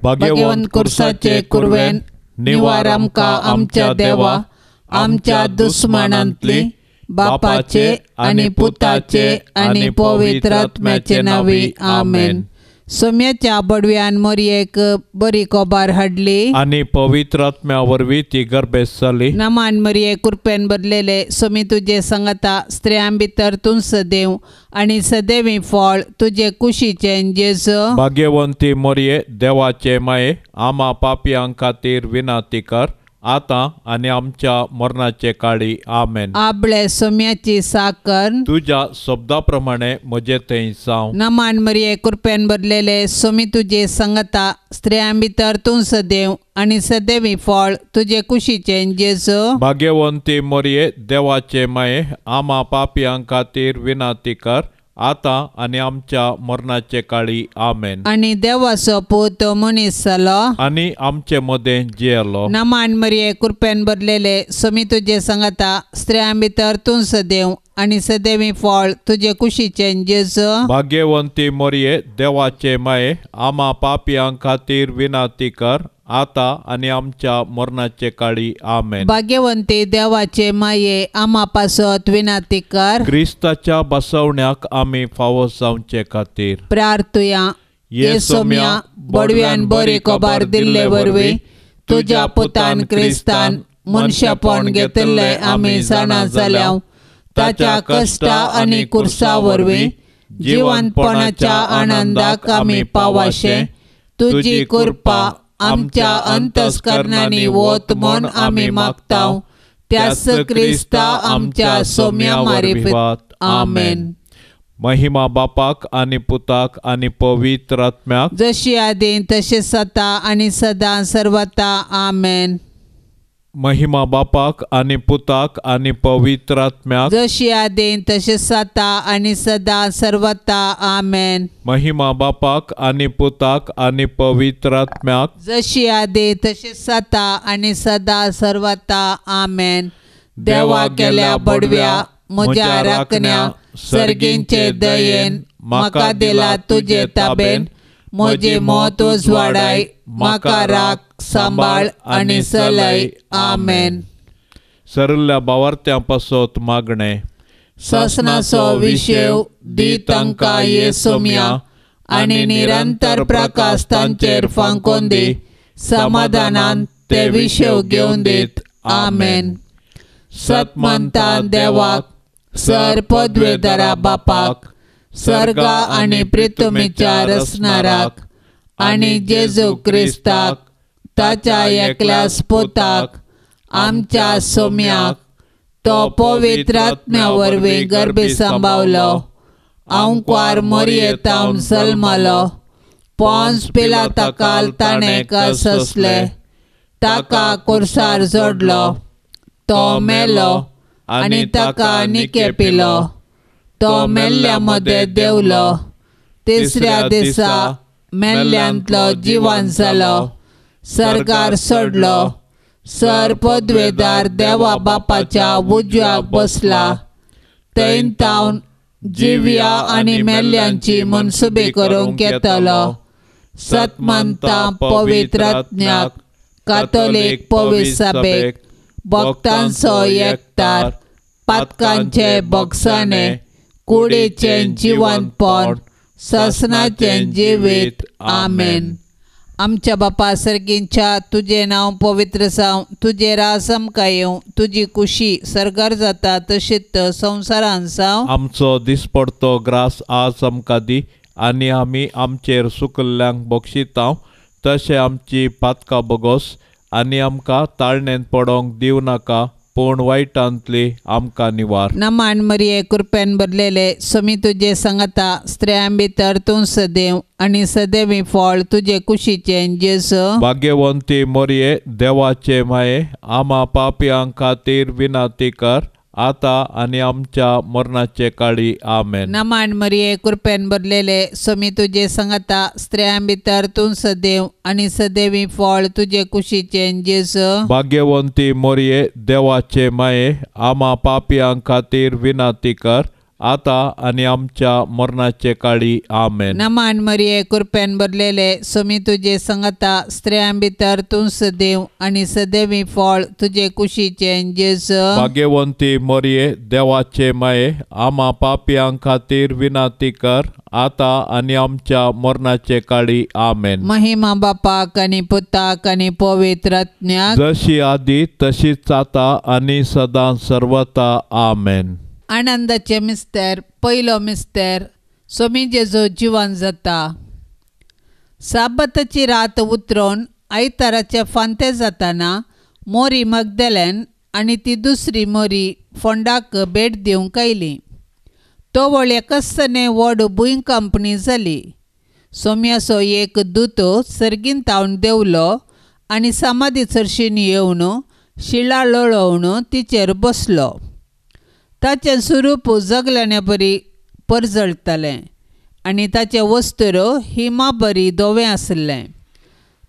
भाग्यवंत कुर्साचे कुरवेन निवार आमकां आमच्या देवा आमच्या दुस्मानांतली बापाचे आनी पुताचे आनी पवित्र आत्म्याचे नांवी आमेन. सोम्याच्या बडव्यान मोरयेक बरी कोबार हाडली आनी पवित्र आत्म्या वरवीं ती गर्भेस्त जाली. नमान मरये कुरपेन भरलेले सोमी तुजे संगता स्त्रियां भितर तूं सदैव आनी सदैवी फळ तुजे कुशीचें जेजू. भाग्यवंती मोरये देवाचे माये आमा पापयां खातीर विनंती कर आतां आनी आमच्या मरणाचे काळी आमेन. आबळे सोम्याची साकर तुज्या शब्दा प्रमाणे म्हजे थंय जावं. नमान मरये कुरपेन भरलेले सोमी तुजे संगता स्त्रियां भितर तूं सदैव आनी सदैवी फळ तुजे कुशीचें जेजू. भाग्यवंती मोरये देवाचे माये आमा पापयां खातीर विनंती कर आतां आनी आमच्या मरणाचे काळी आमेन. आनी देवाचो पूत मनीस जालो आनी आमचे मदें जियेलो. नमान मरये कुरपेन भरलेले सोमी तुजे संगता स्त्रियां भितर तूं सदैव आनी सदैवी फळ तुजे कुशीचें जेजू. भाग्यवंती मोरये देवाचे माये आमा पापयां खातीर विनंती कर आतां आनी आमच्या मरणाचे काळी आमेन. भाग्यवंती देवाचे माये आमा पासत विनंती कर. क्रिस्ताच्या बसवण्याक आमी फावो जावचे खातीर प्रार्थुया. ये सोम्या बडव्यान बरी खबर दिल्ले वरवीं तुज्या पुतान क्रिस्तान मनशापण घेतिल्लें आमी जाणा जाल्या. ताच्या कश्टा आनी कुर्सा वरवीं जिवंतपणाच्या आनंदाक आमी पावाशे तुजी कृपा आमच्या अंतस्करणांनी वत म्हूण आमी मागता. त्याच क्रिस्ता आमच्या सोम्या मारिफत आमेन. महिमा बापाक आनी पुताक आनी पवित्र आत्म्याक जशी आदी तशी सता आनी सदां सर्वता आमेन. महिमा बापाक आनी पुताक आनी पवित्र आत्म्याक जशी आदी तशी सता आनी सदां सर्वता आमेन. महिमा बापाक आनी पुताक आनी पवित्र आत्म्याक जशी आदी तशी सता आनी सदां सर्वता आमेन. देवा केल्या बडव्या म्हज्या राखण्या सर्गींचे दयेन म्हाका दिला तुजे ताबेन म्हजी मत उजवाडाय म्हाका राख सांबाळ आनी सलय आमेन. सरल्या बावार्थ्यां पासत मागणें. ससनाचो विशेव दी तांकां ये सोम्या आनी निरंतर प्रकाश तांचेर फांकोन दी समाधानान ते विशेव घेवन दीत आमेन. सतमंता देवाक सर पदवेदारा बापाक सर्गा आनी प्रितुमीच्या रचणाराक आनी जेजू क्रिस्ताक ताच्या एकल्या पुताक आमच्या सोम्याक तो पवित्र आत्म्या वरवीं गर्भी सांबावलो आंकवार मोरयेतावन जल्मलो पोंस पिलाताकाल ताणें कससले ताका कुर्सार जोडलो तो मेलो आनी ताका निके पिलो तो मेल्ल्या मदें देंवलो तिसऱ्या दिसा मेल्ल्यांतलो जिवन जालो सरकार सोडलो सर पदवेदार देवा बापाच्या उजव्याक बसला थंय तावन जिव्या आनी मेल्ल्यांची मनसुबी करूंक येतलो. सतमंता पवित्र आत्म्याक कातोलीक पवित्र सभेक भक्तांचो एकतार पातकांचे बोगसाणे कुडीचें जिवंतपण ससनाचें जिवीत आमेन. आमच्या बापा सर्गींच्या तुजें नांव पवित्र जावं तुजें राज आमकां येवं तुजी कुशी सर्गार जाता तशीच संवसारान जावं. आमचो दिसपडतो ग्रास आज आमकां दी आनी आमी आमचेर सुकल्ल्यांक बक्षितांव तशें आमची पातकां बोगोस आनी आमकां ताळणेंत पडोंक दिवं नाका पूण वायटांतली आमकां निवार. नमान मरिये कृपेन भरलेले सोमी तुजे संगता स्त्रियां भितर तूं सदैव आनी सदैवी फळ तुजे कुशीचें जेजू. भाग्यवंती मोरये देवाचे माये आमा पापयां खातीर विनंती कर आतां आनी आमच्या मरणाचे काळी आमेन. नमान मरिये कृपेन भरलेले सोमी तुजे संगता स्त्रियां भितर तूं सदैव आनी सदैवी फळ तुजे कुशीचें जेजू. भाग्यवंती मोरये देवाचे माये आमा पापयां खातीर विनंती कर आतां आनी आमच्या मरणाचे काळी. आमेन. नमान मरिये, कृपेन भरलेले, सोमी तुजे संगता, स्त्रियां भितर तूं सदैव आनी सदैवी फळ तुजे कुशीचें जेजू. भाग्यवंती मरिये, देवाचे माये, आमा पापयां खातीर विनंती कर, आतां आनी आमच्या मरणाचे काळी. आमेन. महिमा बापाक आनी पुताक आनी पवित्र आत्म्याक, जशी आदी तशीच आतां आनी सदां सर्वता. आमेन. आनंदाचे मिस्तेर. पयलो मिस्तेर, सोमी जेजू जिवन जाता. साबताची रात उतरोवन आयताराचे फांते जाताना मोरी मगदेलेन आनी ती दुसरी मोरी फोंडाक भेट दिवंक आयली. तवळ एकसने व्हड भूंयकांपणी जाली. सोम्याचो एक दूत सर्गीन तावन देंवलो आनी समाधी चरशीन येवन शिळा लोळोवन तिचेर बसलो. ताचें स्वरूप जगल्याने बरी परजळटालें आनी ताचें वस्त्र हिमा बरी धवें आसलें.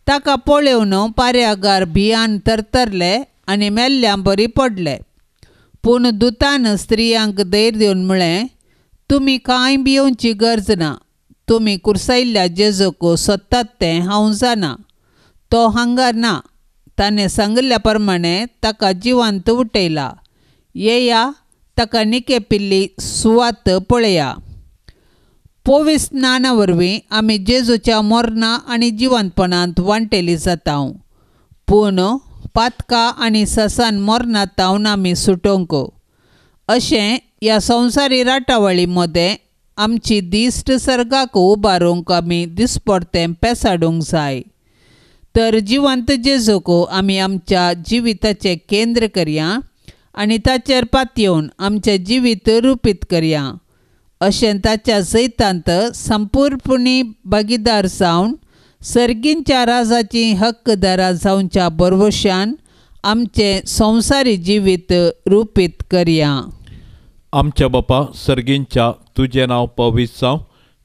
ताका पळोवन पाऱ्यागार भियान तरतरले आनी मेल्ल्यां बरी पडले. पूण दुतान स्त्रियांक धैर्य दिवन म्हळें, तुमी कांय भियोवची गरज ना. तुमी कुर्सायल्ल्या जेजूक सोदतात तें हांव जाणा. तो हांगा ना. ताणें सांगिल्ल्या प्रमाणें ताका जिवंत उठयला. येया, ताका निकेपिल्ली सुवात पळया. पवित्र स्नाना वरवीं आमी जेजूच्या मरणा आनी जिवंतपणांत वांटेली जाता. पूण पातका आनी ससान मरणांत तावन आमी सुटोवंक. अशें ह्या संवसारी राटावळी मदें आमची दिश्ट सर्गाक उबारूंक आमी दिसपडतें पेसाडूंक जाय. तर जिवंत जेजूक आमी आमच्या जिविताचें केंद्र करया आनी ताचेर पातयेवन आमचें जिवीत रुपीत करया. अशें ताच्या जैतांत संपूर्णपणी भागीदार जावन सर्गींच्या राजाची हक्कदारां जावच्या भरवशान आमचें संवसारी जिवीत रुपीत करया. आमच्या बापा सर्गींच्या, तुजें नांव पवित्र जावं,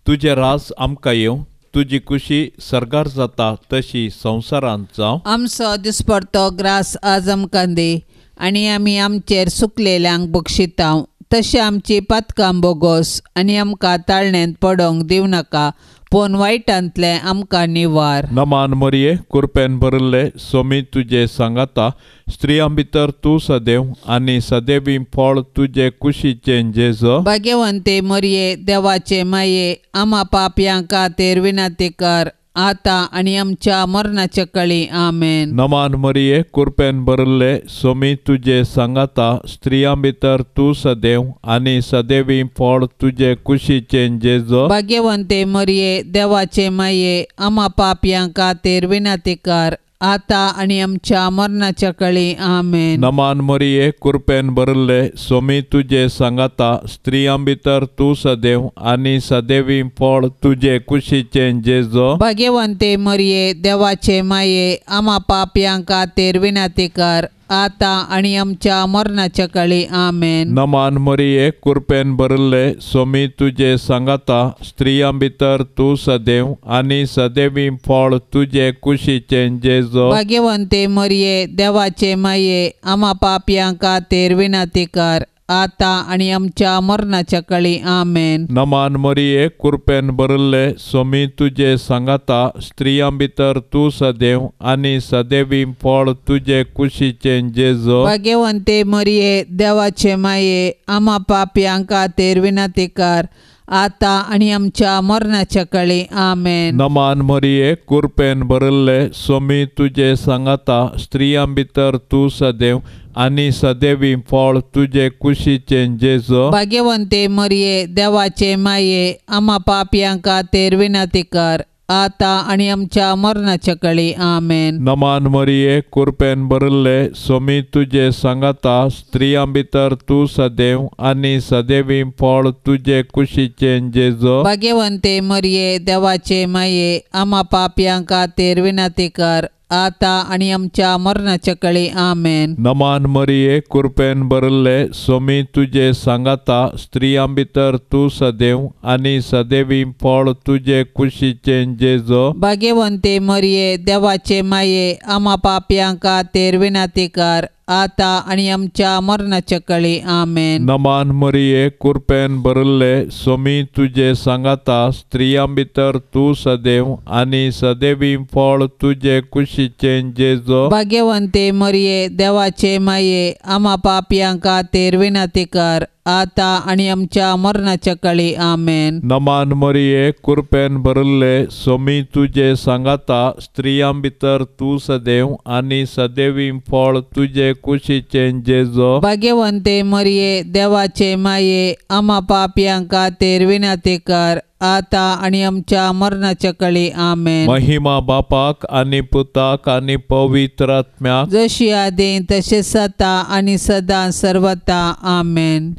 तुजें राज आमकां येवं, तुजी खुशी सर्गार जाता तशी संवसारांत जावं. आमचो दिसपडतो ग्रास आज आमकां दी आनी आमी आमचेर सुकलेल्यांक बक्षितांव तशें आमची पातकां बोगोस आनी आमकां ताळणेंत पडोवंक दिवं नाका, पूण वायटांतलें आमकां निवार. नमान मरिये, कृपेन भरिल्ले, सोमी तुजे सांगाता, स्त्रियां भितर तूं सदैव आनी सदैवी फळ तुजे कुशीचें जेजू. भाग्यवंते मरिये, देवाचे माये, आमा पापयां खातीर विनंती कर, आतां आनी आमच्या मरणाच्या कळी. आमेन. नमान मरिये, कृपेन भरिल्ले, सोमी तुजे सांगाता, स्त्रियां भितर तूं सदैव आनी सदैवी फळ तुजे कुशीचें जेजू. भाग्यवंते मरिये, देवाचे माये, आमा पापयां खातीर विनंती कर, आतां आनी आमच्या मरणाच्या कळी. आमेन. नमान मरिये, कृपेन भरिल्ले, सोमी तुजे सांगाता, स्त्रियां भितर तूं सदैव आनी सदैवी फळ तुजे कुशीचें जेजू. भाग्यवंते मरिये, देवाचे माये, आमा पापयां खातीर विनंती कर, आतां आनी आमच्या मरणाच्या कळी. आमेन. नमान मरिये, कृपेन भरिल्ले, सोमी तुजे सांगाता, स्त्रियां भितर तूं सदैव आनी सदैवी फळ तुजे कुशीचें जेजू. भाग्यवंते मरिये, देवाचे माये, आमा पापयां खातीर विनंती कर, आतां आनी आमच्या मरणाच्या कळी. आमेन. नमान मरिये, कृपेन भरिल्ले, सोमी तुजे सांगाता, स्त्रियां भितर तूं सदैव आनी सदैवी फळ तुजे कुशीचें जेजू. भाग्यवंते मरिये, देवाचे माये, आमा पापयां खातीर विनंती कर, आतां आनी आमच्या मरणाच्या कळी. आमेन. नमान मरिये, कृपेन भरिल्ले, सोमी तुजे सांगाता, स्त्रियां भितर तूं सदैव आनी सदैवी फळ तुजे कुशीचें जेजू. भाग्यवंते मरिये, देवाचे माये, आमा पापयां खातीर विनंती कर, आतां आनी आमच्या मरणाच्या कळी. आमेन. नमान मरिये, कृपेन भरिल्ले, सोमी तुजे सांगाता, स्त्रियां भितर तूं सदैव आनी सदैवी फळ तुजे कुशीचें जेजू. भाग्यवंते मरिये, देवाचे माये, आमा पापयां खातीर विनंती कर, आतां आनी आमच्या मरणाच्या कळी. आमेन. नमान मरिये, कृपेन भरिल्ले, सोमी तुजे सांगाता, स्त्रियां भितर तूं सदैव आनी सदैवी फळ तुजे कुशीचें जेजू. भाग्यवंते मरिये, देवाचे माये, आमा पापयां खातीर विनंती कर, आतां आनी आमच्या मरणाच्या कळी. आमेन. नमान मरिये, कुरपेन भरिल्ले, सोमी तुजे सांगाता, स्त्रियां भितर तूं सदैव आनी सदैवी फळ तुजे कुशीचें जेजो. भाग्यवंते मरिये, देवाचे माये, आमा पापयां खातीर विनंती कर, आतां आनी आमच्या मरणाच्या कळी. आमेन. नमान मरिये, कुरपेन भरिल्ले, सोमी तुजे सांगाता, स्त्रियां भितर तूं सदैव आनी सदैवी फळ तुजे कुशीचें जेजो. भाग्यवंते मरिये, देवाचे माये, आमा पापयां खातीर विनंती कर, आतां आनी आमच्या मरणाच्या कळी. आमेन. महिमा बापाक आनी पुताक आनी पवित्र आत्म्याक, जशी आदी तशें सता आनी सदां सर्वता. आमेन.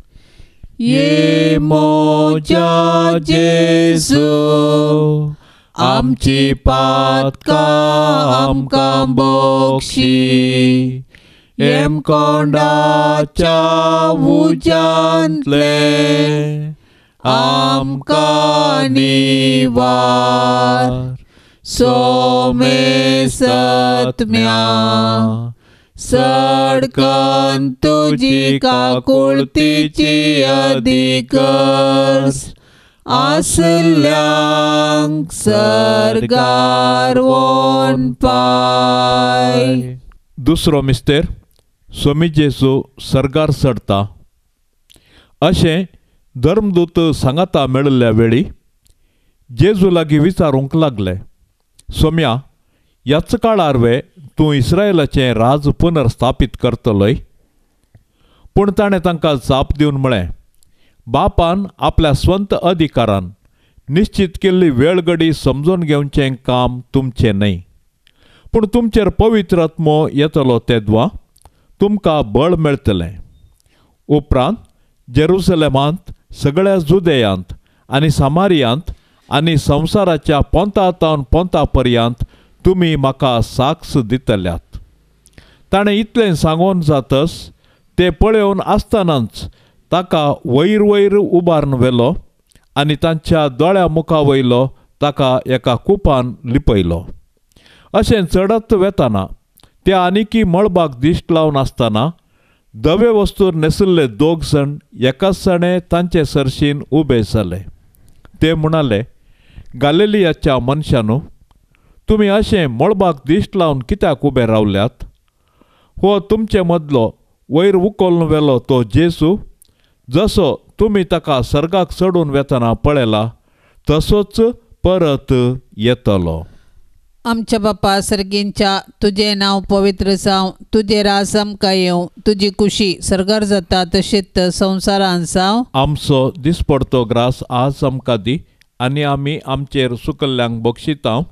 ये मोजा जेजू, आमची पातकां आमकां बक्षी, येमकोंडाच्या उज्यांतले आमकां निवार, सोमेसत्म्या सडकन तुजी काकुळतीची अधिकर्स आसल्यांक सर्गार वोन पाय. दुसरो मिस्तेर, स्वामी जेजू सर्गार चडता अशें धर्मदूत सांगाता मेळिल्ल्या वेळी जेजू लागीं विचारूंक लागले, सोम्या, ह्याच काळार वे तूं इस्रायलाचें राज पुनर्स्थापीत करतलोय? पूण ताणें तांकां जाप दिवन म्हळें, बापान आपल्या स्वंत अधिकारान निश्चित केल्ली वेळगडी समजून घेवचें काम तुमचें न्हय, पूण तुमचेर पवित्र आत्मो येतलो तेदवा तुमकां बळ मेळटलें. उपरांत जेरुसलेमांत, सगळ्या जुदेयांत आनी सामारियांत आनी संवसाराच्या पोंता तावन पोंता पर्यंत तुमी म्हाका साक्ष दितल्यात. ताणें इतलें सांगून जातच ते पळोवन आसतनाच ताका वयर वयर उबारून व्हेलो आनी तांच्या दोळ्या मुखा वयलो ताका एका कुपान लिपयलो. अशें चडत वेताना त्या आनिकी मळबाक दिश्ट लावन आसतना धवे वस्तूर न्हेसिल्ले दोग जाण एकाच सणे तांचे सरशीन उबे जाले. ते म्हणाले, गालिलियाच्या मनशानू, तुमी अशें मळबाक दिश्ट लावन कित्याक उबे रावल्यात? हो तुमचे मदलो वयर उखलून व्हेलो तो जेजू, जसो तुमी ताका सर्गाक चडून वेतना पळयला तसोच परत येतलो. आमच्या बापा सर्गींच्या, तुजें नांव पवित्र जावं, तुजें राज आमकां येवं, तुजी कुशी सर्गार जाता तशीच संवसारांत जावं. आमचो दिसपडतो ग्रास आज आमकां दी आनी आमी आमचेर सुकल्ल्यांक बक्षितांव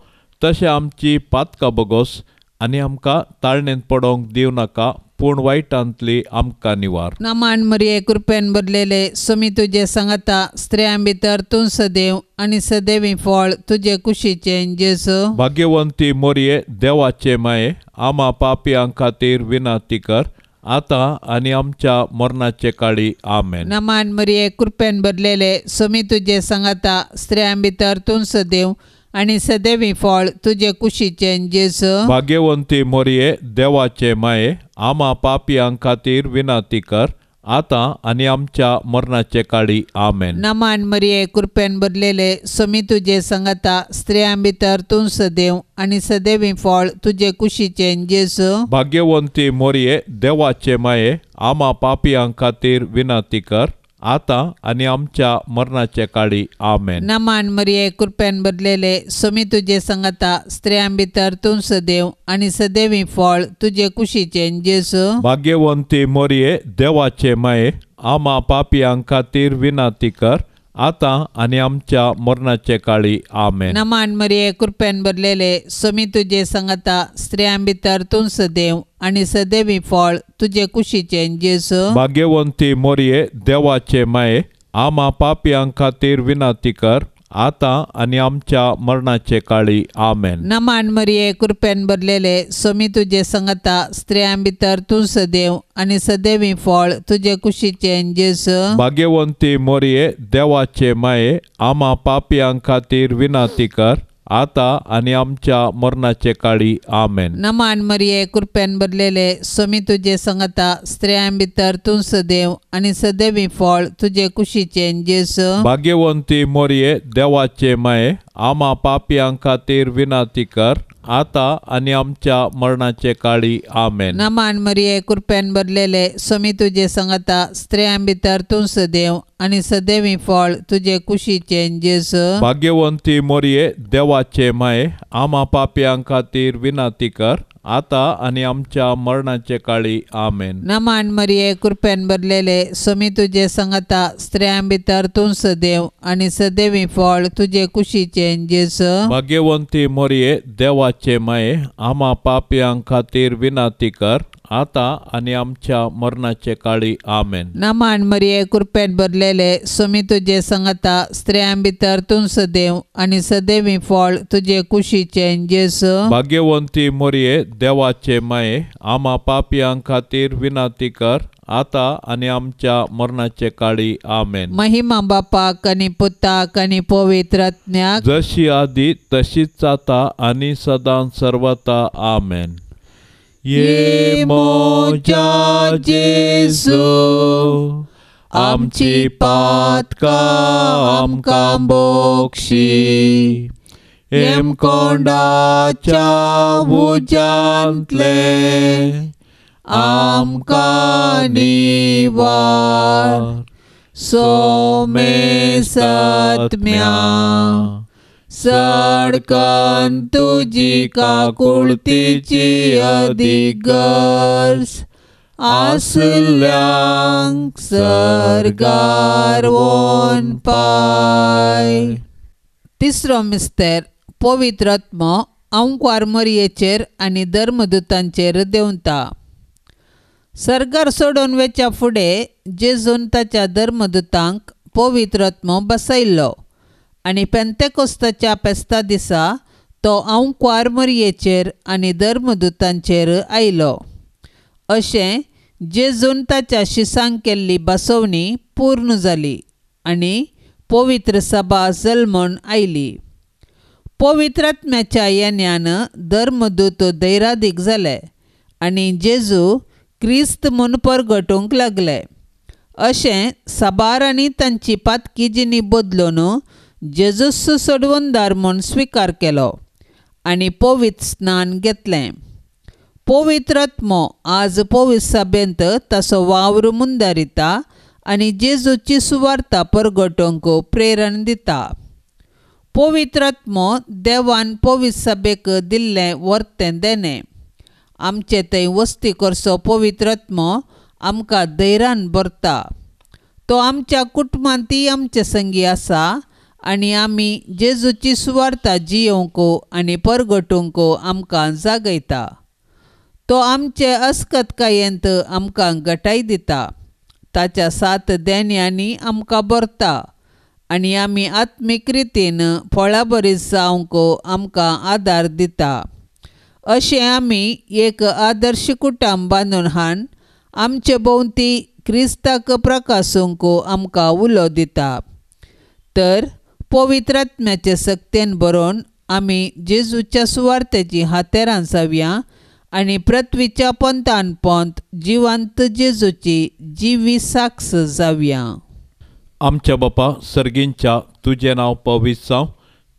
तशें आमची पातकां बगोस आनी आमकां ताळणेंत पडोवंक दिवं नाका, पूण वायटांतली आमकां निवार. नमान मरिये, कृपेन भरलेले, स्वामी तुजे सांगाता, स्त्रियां भितर तूं सदैव आनी सदैवी फळ तुजे कुशीचें जेजू. भाग्यवंती मोरये, देवाचे माये, आमा पापयां खातीर विनंती कर, आतां आनी आमच्या मरणाचे काळी. आमेन. नमान मरिये, कृपेन भरलेले, स्वामी तुजे सांगाता, स्त्रियां भितर तूं सदैव आनी सदैवी फळ तुजे कुशीचें जेजू. भाग्यवंती मोरये, देवाचे माये, आमा पापयां खातीर विनंती कर, आतां आनी आमच्या मरणाचे काळी. आमेन. नमान मरिये, कृपेन भरलेले, स्वामी तुजे सांगाता, स्त्रियां भितर तूं सदैव आनी सदैवी फळ तुजे कुशीचें जेजू. भाग्यवंती मोरये, देवाचे माये, आमा पापयां खातीर विनंती कर, आतां आनी आमच्या मरणाचे काळी. आमेन. नमान मरिये, कृपेन भरलेले, स्वामी तुजे सांगाता, स्त्रियां भितर तूं सदैव आनी सदैवी फळ तुजे कुशीचें जेजू. भाग्यवंती मोरये, देवाचे माये, आमा पापयां खातीर विनंती कर, आतां आनी आमच्या मरणाचे काळी. आमेन. नमान मरिये, कृपेन भरलेले, स्वामी तुजे सांगाता, स्त्रियां भितर तूं सदैव आनी सदैवी फळ तुजे कुशीचें जेजू. भाग्यवंती मोरये, देवाचे माये, आमा पापयां खातीर विनंती कर, आतां आनी आमच्या मरणाचे काळी. आमेन. नमान मरिये, कृपेन भरलेले, स्वामी तुजे सांगाता, स्त्रियां भितर तूं सदैव आनी सदैवी फळ तुजे कुशीचें जेजू. भाग्यवंती मोरये, देवाचे माये, आमा पापयां खातीर विनंती कर, आता आनी आमच्या मरणाचे काळी. आमेन. नमान मरिये, कृपेन भरलेले, स्वामी तुजे संगता, स्त्रियां भितर तूं सदैव आनी सदैवी फळ तुजे कुशीचें जेजू. भाग्यवंती मोरये, देवाचे माये, आमा पापयां खातीर विनंती कर, आता आनी आमच्या मरणाचे काळी. आमेन. नमान मरिये, कृपेन भरलेले, स्वामी तुजे संगता, स्त्रियां भितर तूं सदैव आनी सदैवी फळ तुजे कुशीचें जेजू. भाग्यवंती मोरये, देवाचे माये, आमा पापयां खातीर विनंती कर, आता आनी आमच्या मरणाचे काळी. आमेन. नमान मरिये, कृपेन भरलेले, स्वामी तुजे संगता, स्त्रियां भितर तूं सदैव आनी सदैवी फळ तुजे कुशीचें जेजू. भाग्यवंती मोरये, देवाचे माये, आमा पापयां खातीर विनंती कर, आता आनी आमच्या मरणाचे काळी. आमेन. नमान मरिये, कृपेन भरलेले, स्वामी तुजे संगता, स्त्रियां भितर तूं सदैव आनी सदैवी फळ तुजे कुशीचें जेजू. भाग्यवंती मोरये, देवाचे माये, आमा पापयां खातीर विनंती कर, आता आनी आमच्या मरणाचे काळी. आमेन. महिमा बापाक आनी पुताक आनी पवित्र आत्म्याक, जशी आदी तशीच आता आनी सदां सर्वता. आमेन. ये मोजा जेजू, आमची पातकां आमकां बोक्षी, हेमकोंडाच्या उज्यांतले आमकां निवार, सोमे सत्म्या सडकन तुजी काकुळतीची अधिगर्ज आसल्यांक सर्गार वोन पाय. तिसरो मिस्तेर, पवित्र आत्मो आंकवार मरियेचेर आनी धर्मदूतांचेर देंवता. सर्गार सोडून वेच्या फुडें जेजून ताच्या धर्मदूतांक पवित्र आत्मो बसयल्लो आनी पेंतेकोस्ताच्या फेस्ता दिसा तो आंकवार मरियेचेर आनी धर्मदूतांचेर आयलो. अशें जेजून ताच्या शिसांक केल्ली बसवणी पूर्ण जाली आनी पवित्र सभा जल्मून आयली. पवित्र आत्म्याच्या येण्यान धर्मदूत धैरादीक जाले आनी जेजू क्रिस्त म्हूण परगटूंक लागले. अशें साबारांनी तांची पातकी जिणी बदलून जेजूस सोडवणदार म्हूण स्विकार केलो आनी पवित्र स्नान घेतलें. पवित्र आत्मो आज पवित्र सभेंत ताचो वावर मुंदारिता आनी जेजूची सुवार्ता परगटूंक प्रेरण दिता. पवित्र आत्मो देवान पवित्र सभेक दिल्लें वर्तें देणें. आमचे थंय वस्ती करचो पवित्र आत्मो आमकां धैर्यान भरता. तो आमच्या कुटुंबांतय आमचे संगी आसा आनी आमी जेजूची सुवार्ता जियोवंक आनी परगटूंक आमकां जागयता. तो आमचे अस्कतकायेंत आमकां गटाय दिता. ताच्या सात देण्यांनी आमकां भरता आनी आमी आत्मीक रितीन फळाबरीत जावंक आमकां आदार दिता. अशें आमी एक आदर्श कुटुंब बांदून हाडून आमचे भोंवती क्रिस्ताक प्रकासूंक आमकां उलो दिता. तर पवित्र आत्म्याचे सक्तेन बरोवन आमी जेजूच्या सुवार्तेची हातेरां जावया आनी पृथ्वीच्या पंथान पंथ जिवंत जेजूची जिवी साक्ष जावया. आमच्या बापा सर्गींच्या, तुजें नांव पवित्र जावं,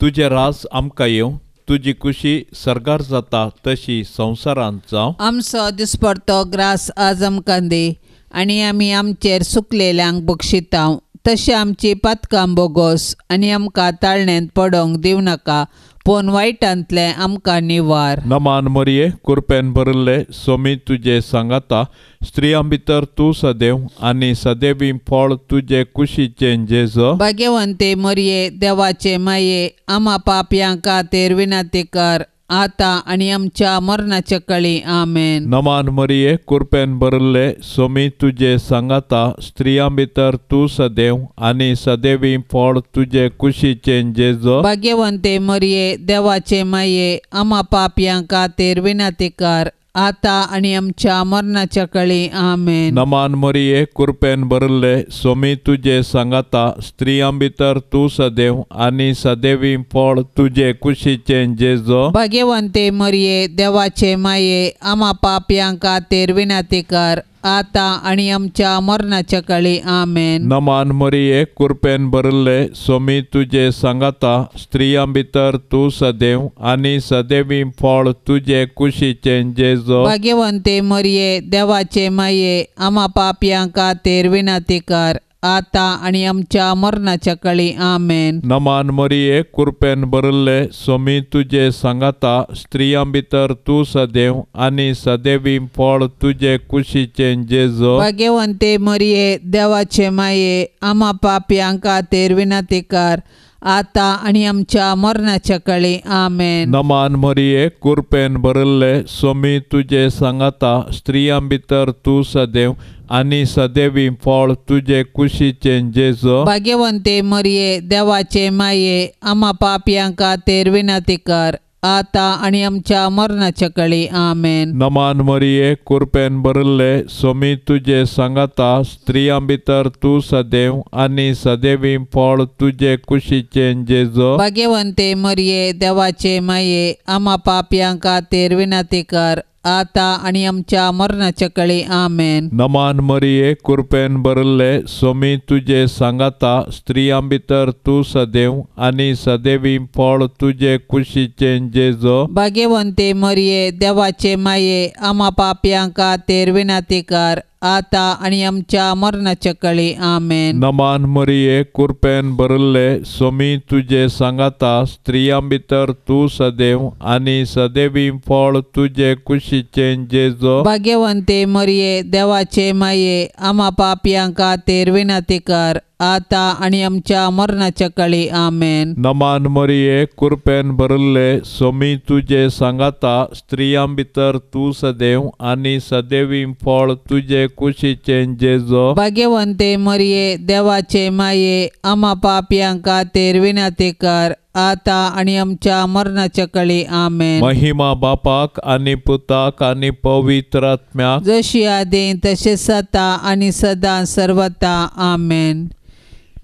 तुजें राज आमकां येवं, तुजी खुशी सर्गार जाता तशी संवसारांत जावं. आमचो दिसपडतो ग्रास आज आमकां दी आनी आमी आमचेर सुकलेल्यांक बक्षितांव तशें आमची पातकां बोगोस आनी आमकां ताळण्यांत पडोंक दिवं नाका, पूण वायटांतलें आमकां निवार. नमान मरिये, कुरपेन भरिल्ले, स्वामी तुजे सांगाता, स्त्रियां भितर तूं सदैव आनी सदैवी फळ तुजे कुशीचें जेजू. भाग्यवंते मरिये, देवाचे माये, आमा पापयां खातीर विनंती कर, आतां आनी आमच्या मरणाच्या कळी. आमेन. नमान मरिये, कुरपेन भरिल्ले, स्वामी तुजे सांगाता, स्त्रियां भितर तूं सदैव आनी सदैवी फळ तुजे कुशीचें जेजू. भाग्यवंते मरिये, देवाचे माये, आमा पापयां खातीर विनंती कर, आता आनी आमच्या मरणाच्या कळी. आमेन. नमान मरिये, कृपेन भरिल्ले, स्वामी तुजे सांगाता, स्त्रियां भितर तूं सदैव आनी सदैवी फळ तुजे कुशीचें जेजो. भाग्यवंते मरिये, देवाचे माये, आमा पापयां खातीर विनंती कर, आता आनी आमच्या मरणाच्या कळी. आमेन. नमान मरिये, कृपेन भरिल्ले, स्वामी तुजे सांगाता, स्त्रियां भितर तूं सदैव आनी सदैवी फळ तुजे कुशीचें जेजो. भाग्यवंते मरिये, देवाचे माये, आमा पापयां खातीर विनंती कर, आता आनी आमच्या मरणाच्या कळी. आमेन. नमान मरिये, कृपेन भरिल्ले, स्वामी तुजे सांगाता, स्त्रियां भितर तूं सदैव आनी सदैवी फळ तुजे कुशीचें जेजो. भाग्यवंते मरिये, देवाचे माये, आमा पापयां खातीर विनंती कर, आता आनी आमच्या मरणाच्या कळी. आमेन. नमान मरिये, कृपेन भरिल्ले, स्वामी तुजे सांगाता, स्त्रियां भितर तूं सदैव आनी सदैवी फळ तुजे कुशीचें जेजो. भाग्यवंते मरिये, देवाचे माये, आमा पापयां खातीर विनंती कर, आता आनी आमच्या मरणाच्या कळी. आमेन. नमान मरिये, कृपेन भरिल्ले, स्वामी तुजे सांगाता, स्त्रियां भितर तूं सदैव आनी सदैवी फळ तुजे कुशीचें जेजो. भाग्यवंते मरिये, देवाचे माये, आमा पापयां खातीर विनंती कर, आता आनी आमच्या मरणाच्या कळी. आमेन. नमान मरिये, कृपेन भरिल्ले, स्वामी तुजे सांगाता, स्त्रियां भितर तूं सदैव आनी सदैवी फळ तुजे कुशीचें जेजो. भाग्यवंते मरिये, देवाचे माये, आमा पापयां खातीर विनंती कर, आता आनी आमच्या मरणाच्या कळी. आमेन. नमान मरिये, कृपेन भरिल्ले, स्वामी तुजे सांगाता, स्त्रियां भितर तूं सदैव आनी सदैवी फळ तुजे कुशीचें जेजो. भाग्यवंते मरिये, देवाचे माये, आमा पापयां खातीर विनंती कर, आता आनी आमच्या मरणाच्या कळी. आमेन. नमान मरिये, कृपेन भरिल्ले, स्वामी तुजे सांगाता, स्त्रियां भितर तूं सदैव आनी सदैवी फळ तुजे कुशीचें जेजो. भाग्यवंते मरिये, देवाचे माये, आमा पापयां खातीर विनंती कर, आता आनी आमच्या मरणाच्या कळी. आमेन. महिमा बापाक आनी पुताक आनी पवित्र आत्म्याक, जशी आदी तशें आतां आनी सदां सर्वता. आमेन.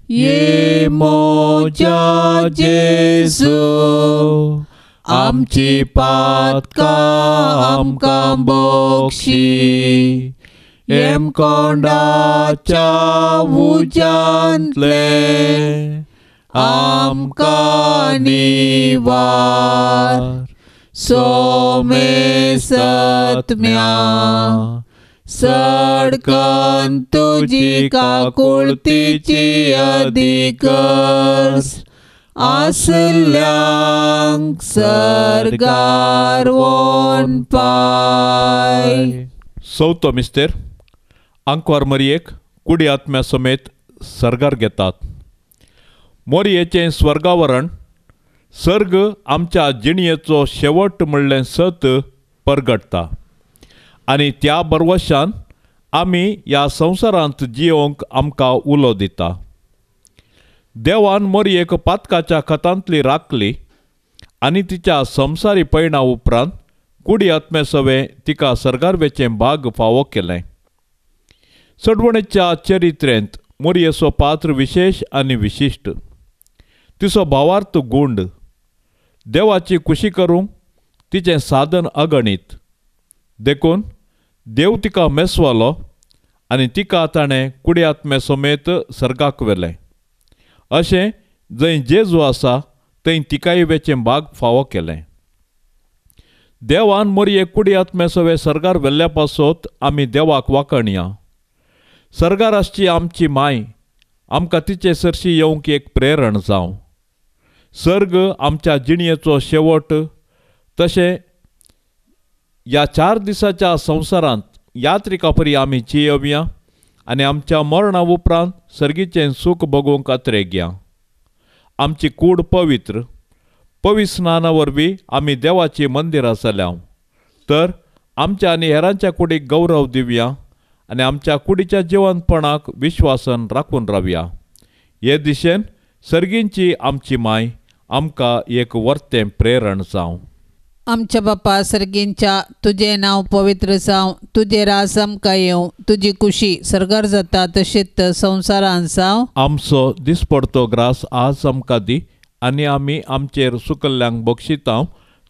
ये मोजा जेजू, आमची पातकां आमकां बक्षी, हेमकोंडाच्या उज्यांतले आमकां निवार, सोमेसत्म्या सडकन तुजी काकुळतीची अधिकर्स, आसल्यांक सर्गार वोन पाय. चवथो मिस्तेर, आंकवार मरियेक कुडी आत्म्या समेत सर्गार घेतात. मोरयेचें स्वर्गावरण सर्ग आमच्या जिणयेचो शेवट म्हणलें सत परगटता आनी त्या बरवशान आमी ह्या संवसारांत जियोंक आमकां उलो दिता. देवान मोरयेक पातकाच्या खतांतली राखली आनी तिच्या संवसारी पयणा उपरांत कुडी आत्मे सवें तिका सर्गार वेचें भाग फावो केलें. सडवणेच्या चरित्रेंत मोरयेचो पात्र विशेश आनी विशिश्ट. तिचो भावार्थ गुंड, देवाची खुशी करूंक तिचें साधन अगणीत, देखून देव तिका मेसवालो आनी तिका ताणें कुडी आत्मे समेत सर्गाक व्हेलें. अशें जंय जेजू आसा थंय तिकाय वेचें भाग फावो केलें. देवान मोरये कुडी आत्मे सवे सर्गार व्हेल्ल्या पासत आमी देवाक वाखणया. सर्गार आसची आमची माय आमकां तिचे सरशी येवंक एक प्रेरण जावं. सर्ग आमच्या जिणयेचो शेवट, तशें ह्या 4 दिसाच्या संवसारांत यात्रिका परी आमी जियोवया आनी आमच्या मरणा उपरांत सर्गीचें सूख भोगूंक अत्रेगया. आमची कूड पवित्र पवित्र स्नाना वरवीं आमी देवाची मंदिरां जाल्या, तर आमच्या आनी हेरांच्या कुडीक गौरव दिवया आनी आमच्या कुडीच्या जिवंतपणाक विश्वासन राखून रावया. हे दिशेन सर्गींची आमची माय आमकां एक वर्तें प्रेरण जावं. आमच्या बापा सर्गींच्या तुजें नांव पवित्र जावं, तुजें राज आमकां येवं, तुजी कुशी सर्गार जाता तशीच संवसारान जावं. आमचो दिसपडतो ग्रास आज आमकां दी आनी आमी आमचेर सुकल्ल्यांक बक्षितांव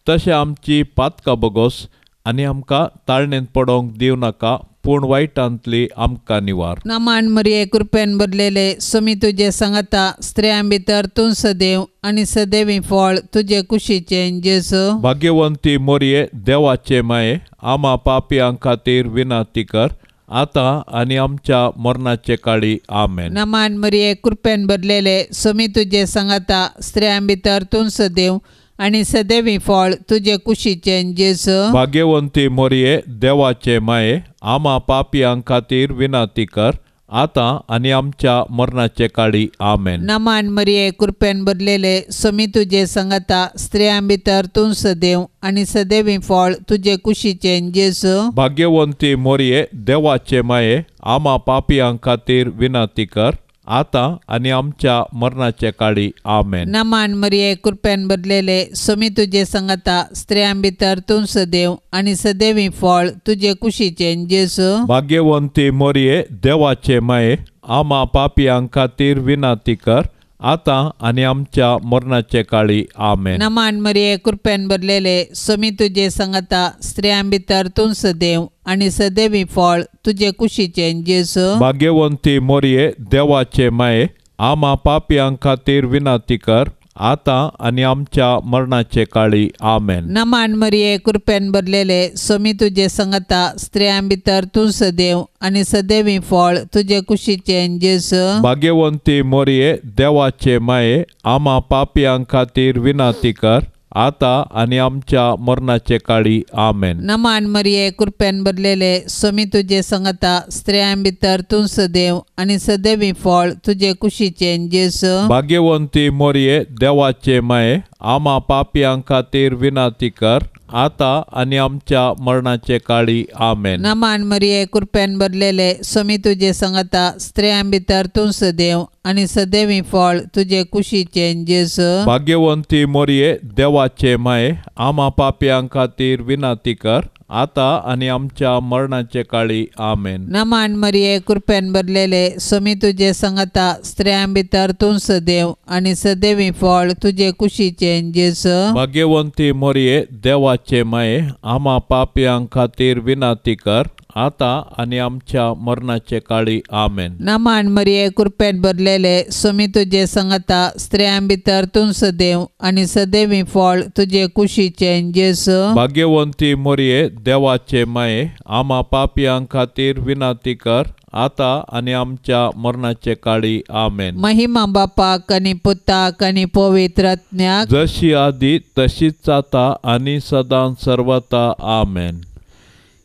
तशें आमची पातकां बगोस आनी आमकां ताळणेंत पडोवंक दिवं नाका, पूण वायटांतली आमकां निवार. नामान मरिये कृपेन भरलेले स्वामी तुजे सांगाता, स्त्रियां भितर तूं सदैव आनी सदैवी फळ तुजे कुशीचें जेजू. भाग्यवंती मोरये देवाचे माये, आमा पापयां खातीर विनंती कर आतां आनी आमच्या मरणाचे काळी. आमेन. नामान मरिये कृपेन भरलेले स्वामी तुजे सांगाता, स्त्रियां भितर तूं सदैव आनी सदैवी फळ तुजे कुशीचें जेजू. भाग्यवंती मोरये देवाचे माये, आमा पापयां खातीर विनंती कर आतां आनी आमच्या मरणाचे काळी. आमेन. नामान मरिये कृपेन भरलेले स्वामी तुजे सांगाता, स्त्रियां भितर तूं सदैव आनी सदैवी फळ तुजे कुशीचें जेजू. भाग्यवंती मोरये देवाचे माये, आमा पापयां खातीर विनंती कर आतां आनी आमच्या मरणाचे काळी. आमेन. नामान मरिये कृपेन भरलेले स्वामी तुजे सांगाता, स्त्रियां भितर तूं सदैव आनी सदैवी फळ तुजे कुशीचें जेजू. भाग्यवंती मोरये देवाचे माये, आमा पापयां खातीर विनंती कर आतां आनी आमच्या मरणाचे काळी. आमेन. नामान मरिये कृपेन भरलेले स्वामी तुजे सांगाता, स्त्रियां भितर तूं सदैव आनी सदैवी फळ तुजे कुशीचें जेजू. भाग्यवंती मोरये देवाचे माये, आमा पापयां खातीर विनंती कर आतां आनी आमच्या मरणाचे काळी. आमेन. नामान मरिये कृपेन भरलेले स्वामी तुजे सांगाता, स्त्रियां भितर तूं सदैव आनी सदैवी फळ तुजे कुशीचें जेजू. भाग्यवंती मोरये देवाचे माये, आमा पापयां खातीर विनंती कर आतां आनी आमच्या मरणाचे काळी. आमेन. नामान मरिये कृपेन भरलेले स्वामी तुजे सांगाता, स्त्रियां भितर तूं सदैव आनी सदैवी फळ तुजे कुशीचें जेजू. भाग्यवंती मोरये देवाचे माये, आमा पापयां खातीर विनंती कर आतां आनी आमच्या मरणाचे काळी. आमेन. नामान मरिये कृपेन भरलेले स्वामी तुजे सांगाता, स्त्रियां भितर तूं सदैव आनी सदैवी फळ तुजे कुशीचें जेजू. भाग्यवंती मोरये देवाचे माये, आमा पापयां खातीर विनंती कर आतां आनी आमच्या मरणाचे काळी. आमेन. नामान मरिये कृपेन भरलेले स्वामी तुजे सांगाता, स्त्रियां भितर तूं सदैव आनी सदैवी फळ तुजे कुशीचें जेजू. भाग्यवंती मोरये देवाचे माये, आमा पापयां खातीर विनंती कर आतां आनी आमच्या मरणाचे काळी. आमेन. नामान मरिये कृपेन भरलेले स्वामी तुजे सांगाता, स्त्रियां भितर तूं सदैव आनी सदैवी फळ तुजे कुशीचें जेजू. भाग्यवंती मोरये देवाचे माये, आमा पापयां खातीर विनंती कर आतां आनी आमच्या मरणाचे काळी. आमेन. महिमा बापाक आनी पुताक आनी पवित्र आत्म्याक, जशी आदी तशीच आतां आनी सदां सर्वता. आमेन.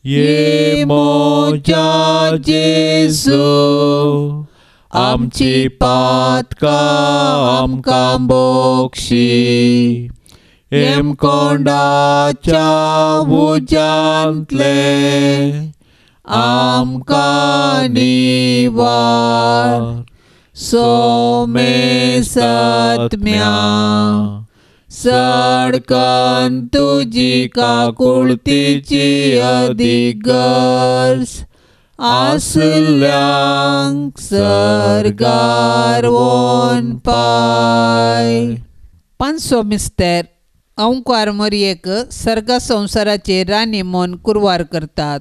ये मोजा जेजू, आमची पातकां आमकां बोक्षी, हेमकोंडाच्या उज्यांतले आमकां निवार. सोमे सत्म्या सडकन तुजी काकुळतीची अदीक गरज आसल्यांक सर्गार वोन पाय. पांचसो मिस्तेर अंकार मरयेक सर्ग संवसाराचे राणी म्हूण कुरवार करतात.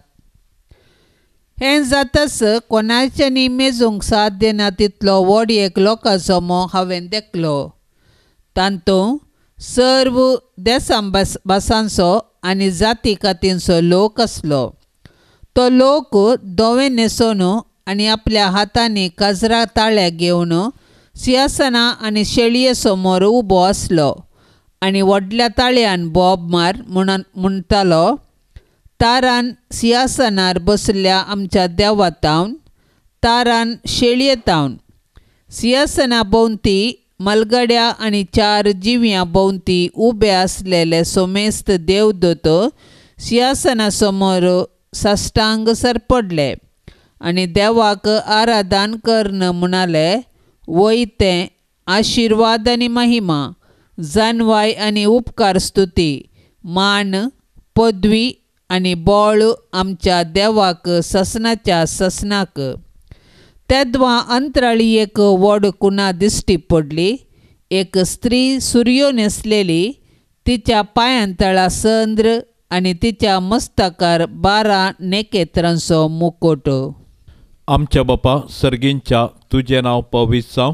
हें जाताच कोणाच्यानी मेजूंक साथ दिना तितलो व्हड एक लोकां जमो हांवें देखलो. तातूंत सर्व देसां भासांचो आनी जाती कातींचो लोक आसलो. तो लोक धवें न्हेसोवन आनी आपल्या हातांनी काजरा ताळ्या घेवन सिंहासना आनी शेळये समोर उबो आसलो आनी व्हडल्या ताळयान बोब मार म्हणटालो, तारान सिंहासनार बसल्या आमच्या देवातावन, तारान शेळयेतावन. सिंहासना भोंवती मलगड्या आनी चार जिव्यां भोंवती उबे आसलेले सोमेस्त देवदूत सिंहासना समोर साश्टांग सरपडले आनी देवाक आराधन करून म्हणाले, वय तें आशिर्वाद आनी महिमा, जानवाय आनी उपकार स्तुती, मान पदवी आनी बळ आमच्या देवाक ससनाच्या ससनाक. तेदवा अंतराळी एक व्हड कुणा दिश्टी पडली. एक स्त्री सुरयो न्हेसलेली, तिच्या पांयांतळा चंद्र आनी तिच्या मस्तकार 12 नेकेत्रांचो मुकोट. आमच्या बापा सर्गींच्या, तुजें नांव पवित्र जावं,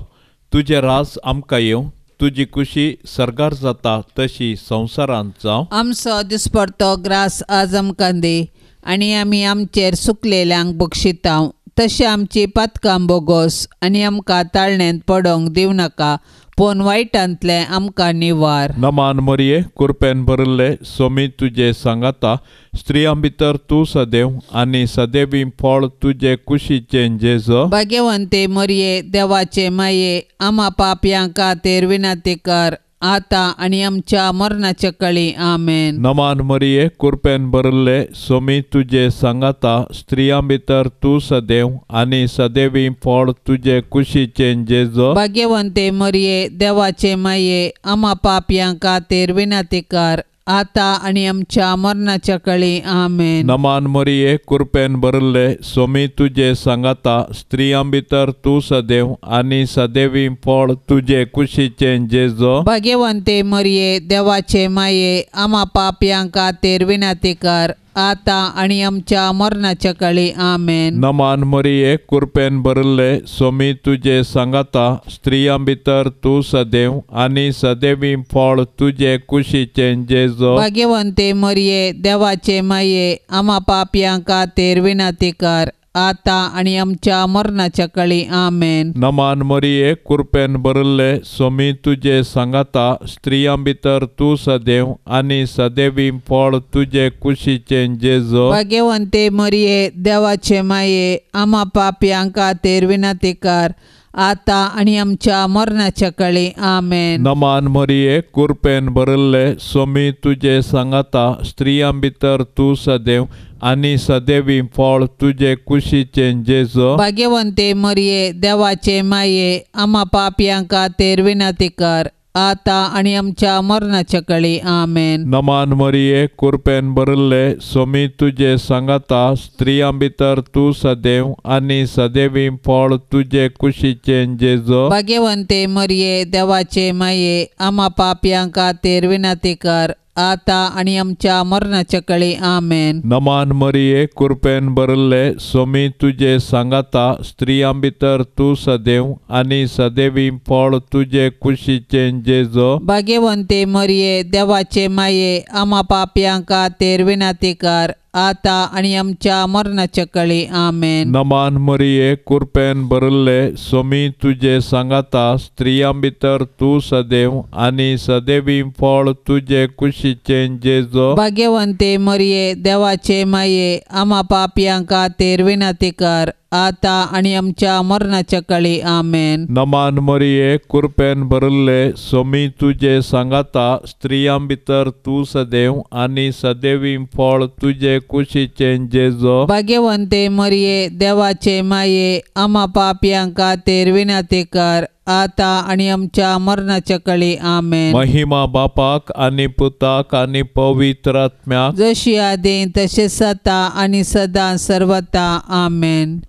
तुजें राज आमकां येवं, तुजी खुशी सर्गार जाता तशी संवसारांत जावं. आमचो दिसपडतो ग्रास आज आमकां दी आनी आमी आमचेर सुकलेल्यांक बक्षितांव तशें आमची पातकां बोगोस आनी आमकां ताळण्यांत पडोंक दिवं नाका, पूण वायटांतलें आमकां निवार. नमान मरिये, कुरपेन भरिल्ले, सोमी तुजे सांगाता, स्त्रियां भितर तूं सदैव आनी सदैवी फळ तुजे कुशीचें जेजो. भाग्यवंते मरिये, देवाचे माये, आमा पापयां खातीर विनंती कर आतां आनी आमच्या मरणाच्या कळी. आमेन. नमान मरिये, कुरपेन भरिल्ले, सोमी तुजे सांगाता, स्त्रियां भितर तूं सदैव आनी सदैवी फळ तुजे कुशीचें जेजो. भाग्यवंते मरिये, देवाचे माये, आमा पापयां खातीर विनंती कर आतां आनी आमच्या मरणाच्या कळी. आमेन. नमान मरिये, कुरपेन भरिल्ले, सोमी तुजे सांगाता, स्त्रियां भितर तूं सदैव आनी सदैवी फळ तुजे कुशीचें जेजो. भाग्यवंते मरिये, देवाचे माये, आमा पापयां खातीर विनंती कर आतां आनी आमच्या मरणाच्या कळी. आमेन. नमान मरिये, कुरपेन भरिल्ले, सोमी तुजे सांगाता, स्त्रियां भितर तूं सदैव आनी सदैवी फळ तुजे कुशीचें जेजो. भाग्यवंते मरिये, देवाचे माये, आमा पापयां खातीर विनंती कर आतां आनी आमच्या मरणाच्या कळी. आमेन. नमान मरिये, कुरपेन भरिल्ले, सोमी तुजे सांगाता, स्त्रियां भितर तूं सदैव आनी सदैवी फळ तुजे कुशीचें जेजो. भाग्यवंते मरिये, देवाचे माये, आमा पापयां खातीर विनंती कर आतां आनी आमच्या मरणाच्या कळी. आमेन. नमान मरिये, कुरपेन भरिल्ले, सोमी तुजे सांगाता, स्त्रियां भितर तूं सदैव आनी सदैवी फळ तुजे कुशीचें जेजो. भाग्यवंते मरिये, देवाचे माये, आमा पापयां खातीर विनंती कर आतां आनी आमच्या मरणाच्या कळी. आमेन. नमान मरिये, कुरपेन भरिल्ले, सोमी तुजे सांगाता, स्त्रियां भितर तूं सदैव आनी सदैवी फळ तुजे कुशीचें जेजो. भाग्यवंते मरिये, देवाचे माये, आमा पापयां खातीर विनंती कर आतां आनी आमच्या मरणाच्या कळी. आमेन. नमान मरिये, कुरपेन भरिल्ले, सोमी तुजे सांगाता, स्त्रियां भितर तूं सदैव आनी सदैवी फळ तुजे कुशीचें जेजो. भाग्यवंते मरिये, देवाचे माये, आमा पापयां खातीर विनंती कर आतां आनी आमच्या मरणाच्या कळी. आमेन. नमान मरिये, कुरपेन भरिल्ले, सोमी तुजे सांगाता, स्त्रियां भितर तूं सदैव आनी सदैवी फळ तुजे कुशीचें जेजो. भाग्यवंते मरिये, देवाचे माये, आमा पापयां खातीर विनंती कर आतां आनी आमच्या मरणाच्या कळी. आमेन. नमान मरिये, कुरपेन भरिल्ले, सोमी तुजे सांगाता, स्त्रियां भितर तूं सदैव आनी सदैवी फळ तुजे कुशीचें जेजो. भाग्यवंते मरिये, देवाचे माये, आमा पापयां खातीर विनंती कर आतां आनी आमच्या मरणाच्या कळी. आमेन. महिमा बापाक आनी पुताक आनी पवित्र आत्म्याक, जशी आदीं तशें सता आनी सदां सर्वता. आमेन.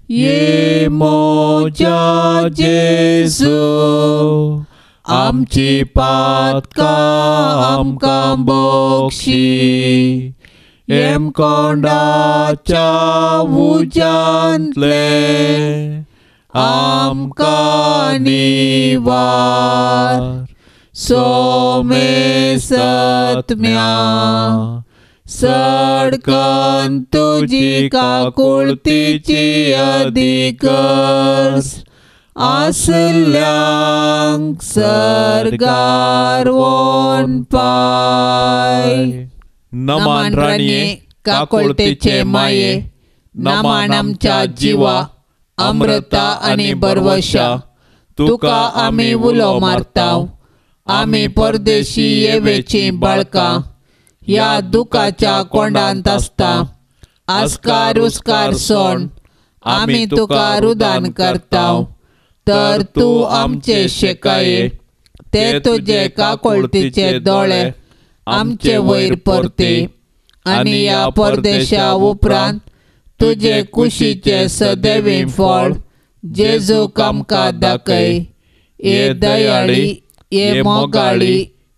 ये मोजा जेजू, आमची पातकां आमकां बक्षी, हेमकोंडाच्या उज्यांतले आमकां निवार. सोमे सत्म्या सडकन तुजी काकुळतीची अधिकर्स आसल्यांक सर्गार वोन पाय. नमान राणये, काकुळतीचे माये, नमान आमच्या जिवा, अमृता आनी बरवशा, तुका आमी उलो मारताव. आमी परदेशी येवेचीं बाळकां ह्या दुखाच्या कोंडांत आसता. आस्कार उस्कार सोण आमी तुका रुदान करताव, तर तूं आमचे शेकाये ते तुजे काकुळतीचे दोळे आमचे वयर परती आनी ह्या परदेशा उपरांत तुजे कुशीचे सदैवी फळ जेजूक आमकां दाखय. हे दयाळी, हे मोगाळी,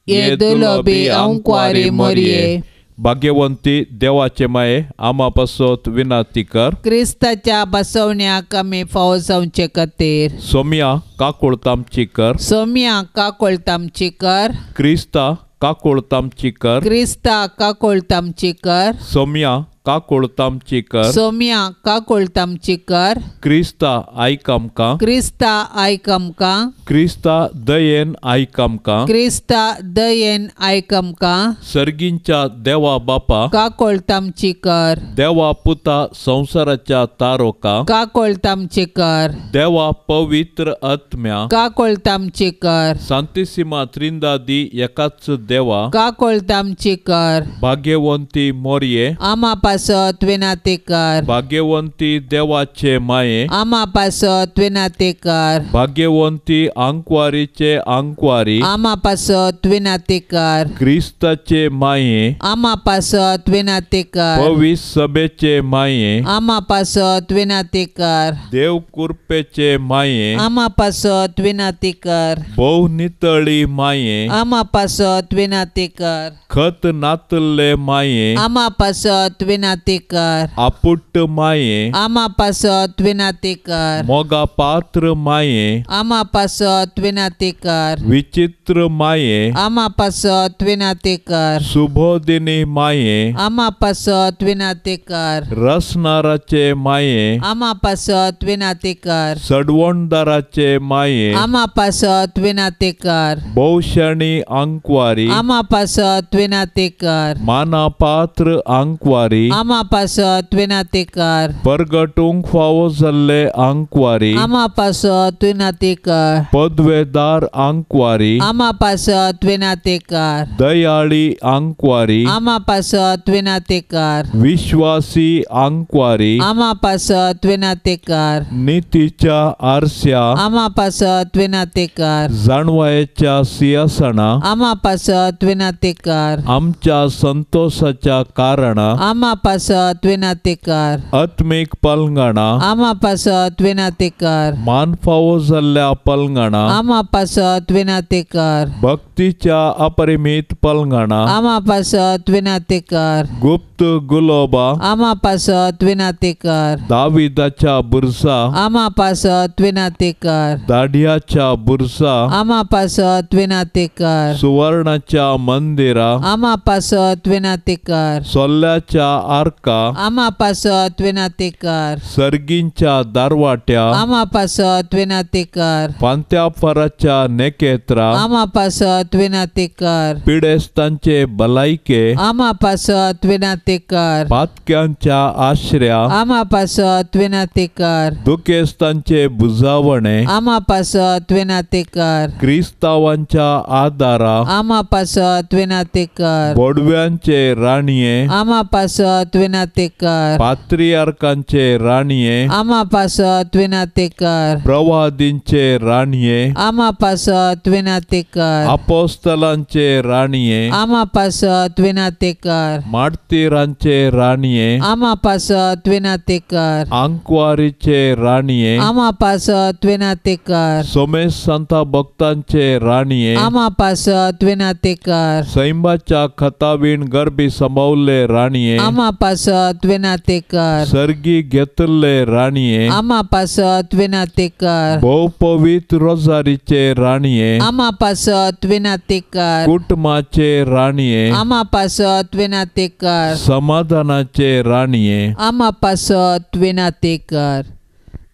हे दुलोबी आंकवारी मोरये, भाग्यवंती देवाचे माये, आमा पासत विनंती कर. क्रिस्ताच्या बसवण्याक आमी फावो जावचे खातीर. सोम्या काकुळट आमची कर. सोम्या काकुळट आमची कर. क्रिस्ता काकुळट आमची कर. क्रिस्ता काकुळट आमची कर. सोम्या काकुळट आमची कर. सोम्या काकुळट आमची कर. क्रिस्ता आयक आमकां. क्रिस्ता आयक आमकां. क्रिस्ता दयेन आयक आमकां. क्रिस्ता दयेन आयक आमकां. सर्गींच्या देवा बापा, काकुळट आमची कर. देवा पुता संवसाराच्या तारोका, काकुळट आमची कर. देवा पवित्र आत्म्या, काकुळट आमची कर. सांतिसिमा त्रिंदादी एकाच देवा, काकुळट आमची कर. भाग्यवंती मोरये, आमा पासत विनंती कर. भाग्यवंती देवाचे माये, आमा पासत विनंती कर. भाग्यवंती आंकवारीचे आंकवारी, आमा पासत विनंती कर. क्रिस्ताचे माये, आमा पासत विनंती कर. पवित्र सभेचे माये, आमा पासत विनंती कर. देव कृपेचे माये, आमा पासत विनंती कर. भोव नितळी माये, आमा पासत विनंती कर. खत नातल्ले माये, आमा पासत विनंती कर. आपुट्ट माये, आमा पासत विनंती कर. मोगा पात्र माये, आमा पासत विनंती कर. विचित्र माये, आमा पासत विनंती कर. सुबोधिनी माये, आमा पासत विनंती कर. रसनाराचे माये, आमा पासत विनंती कर. सडवणदाराचे माये, आमा पासत विनंती कर. भोवशणी आंकवारी, आमा पासत विनंती कर. मानापात्र आंकवारी, आमा पासत विनंती कर. परगटूंक फावो जाल्ले आंकवारी, आमा पासत विनंती कर. पदवेदार आंकवारी, आमा पासत विनंती कर. दयाळी आंकवारी, आमा पासत विनंती कर. विश्वासी आंकवारी, आमा पासत विनंती कर. नितीच्या आरस्या, आमा पासत विनंती कर. जाणवायेच्या सिंहासना, आमा पासत विनंती कर. आमच्या संतोषाच्या कारणा, आमा पासत विनंती कर. आत्मीक पलंगणा, आमा पासत विनंती कर. मान फावो जाल्ल्या पलंगणा, आमा पासत विनंती कर. भक्तीच्या अपरिमित पलंगणा, आमा पासत विनंती कर. गुप्त गुलोबा, आमा पासत विनंती कर. दाविदाच्या बुरसा, आमा पासत विनंती कर. दाढ्याच्या बुरसा, आमा पासत विनंती कर. सुवर्णाच्या मंदिरा, आमा पासत विनंती कर. सोल्ल्याच्या आर्का, आमा पासत विनंती कर. सर्गींच्या दारवाट्या, आमा पासत विनंती कर. पांत्याफराच्या नेकेत्रा, आमा पासत विनंती कर. पिडेस्तांचे भलायके, आमा पासत विनंती कर. पातक्यांच्या आश्र्या, आमा पासत विनंती कर. दुखेस्तांचे बुजावणे, आमा पासत विनंती कर. क्रिस्तावांच्या आदारा, आमा पासत विनंती कर. बोडव्यांचे राणये, आमा पासत विनंती कर. पात्रियार्कांचे राणये, आमा पासत विनंती कर. प्रवादींचे राणये, आमा पासत विनंती कर. अपोस्तलांचे राणये, आमा पासत विनंती कर. मार्तीरांचे राणये, आमा पासत विनंती कर. आंकवारीचे राणये, आमा पासत विनंती कर. सोमेश संता भक्तांचे राणये, आमा पासत विनंती कर. सैंबाच्या खतावीण गर्भी सांबावल्ले राणये, आमा पासत विनंती कर. सर्गी घेतल्ले राणये, आमा पासत विनंती कर. भोव पवित्र रोजारीचे राणये, आमा पासत विनंती कर. कुटुंबाचे राणये, आमा पासत विनंती कर. समाधानाचे राणये, आमा पासत विनंती कर.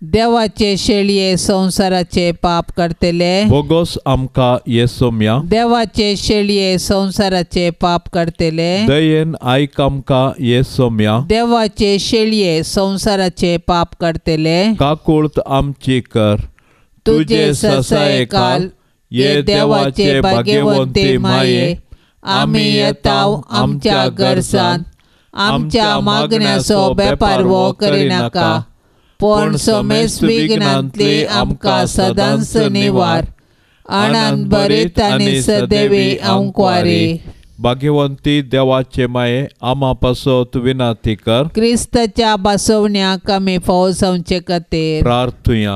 देवाचे शेळये संवसाराचे पाप करतले, बोगोस आमकां येसोम्या. देवाचे शेळये संवसाराचे पाप करतले, दयेन आयक आमकां येसोम्या. देवाचे शेळये संवसाराचे पाप करतले, काकुळत आमची कर. तुजे ससायकाल ये देवाचे भाग्यवंती माये, आमी येताव आमच्या गरजान, आमच्या मागण्याचो बेपारवो करिनाका, पूण समेस्त विघ्नांतली आमकां सदांच निवार. आनंद भरीत आनी सदैवी आंकवारी. भाग्यवंती देवाचे माये आमा पासत विनंती कर. क्रिस्ताच्या बसवण्याक आमी फावो जावचे खातीर प्रार्थुया.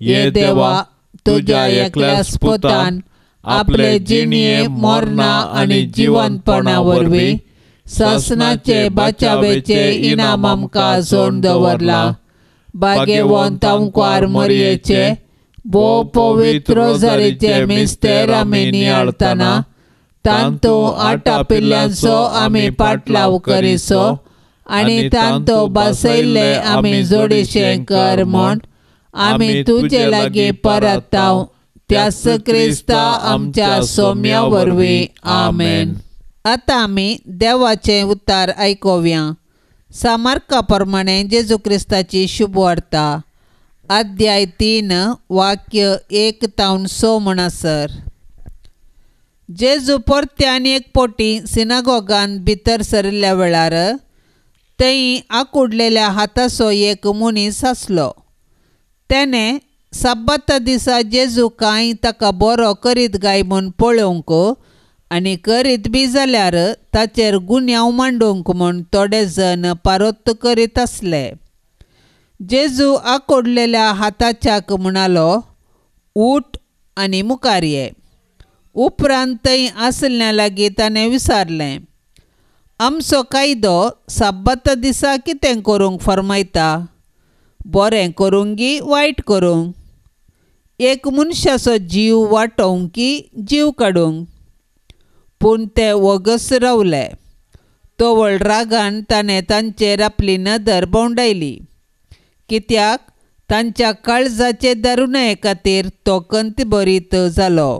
ये देवा, तुज्या एकल्याच पुतान आपले जिणये मरणा आनी जिवंतपणा वरवीं सासणाचे बाचावेचे इनाम आमकां जोडून दवरला. भाग्यवंत आमकार मरयेचे भोव पवित्र रोजारीचे मिस्तेर आमी नियाळतना तांतू आटापिल्ल्यांचो आमी पाटलाव करिसो आनी तांतू बसयल्ले आमी जोडीशें कर म्हूण आमी तुजे लागीं परताव त्याच क्रिस्ता आमच्या सोम्या वरवीं. आमेन. आतां आमी देवाचें उतार आयकुया. सामार्का प्रमाणे जेजू क्रिस्ताची शुभवार्ता, अध्याय 3 वाक्य 1 तावन 6 म्हणसर. जेजू परत्यान एक पोटी सिनागोगान भितर सरिल्ल्या वेळार थंय आकुडलेल्या हाताचो एक मनीस आसलो. तेणें सब्बता दिसा जेजू कांय ताका बरो करीत काय म्हूण पळोवंक आनी करीत बी जाल्यार ताचेर गुन्यांव मांडूंक म्हूण थोडे जण पारोत करीत आसले. जेजू आकुडलेल्या हाताच्याक म्हणालो, उठ आनी मुखार ये. उपरांत थंय आसल्या लागीं ताणें विचारलें, आमचो कायदो सब्बता दिसा कितें करूंक फर्मायता, बरें करूंक गी वायट करूंक, एक मनशाचो जीव वाटोवंक की जीव काडूंक? पूण ते वगस रावले. तवळ रागान ताणें तांचेर आपली नदर भोंवडायली, कित्याक तांच्या काळजाचे दारुणाये खातीर तो कंतभरीत जालो.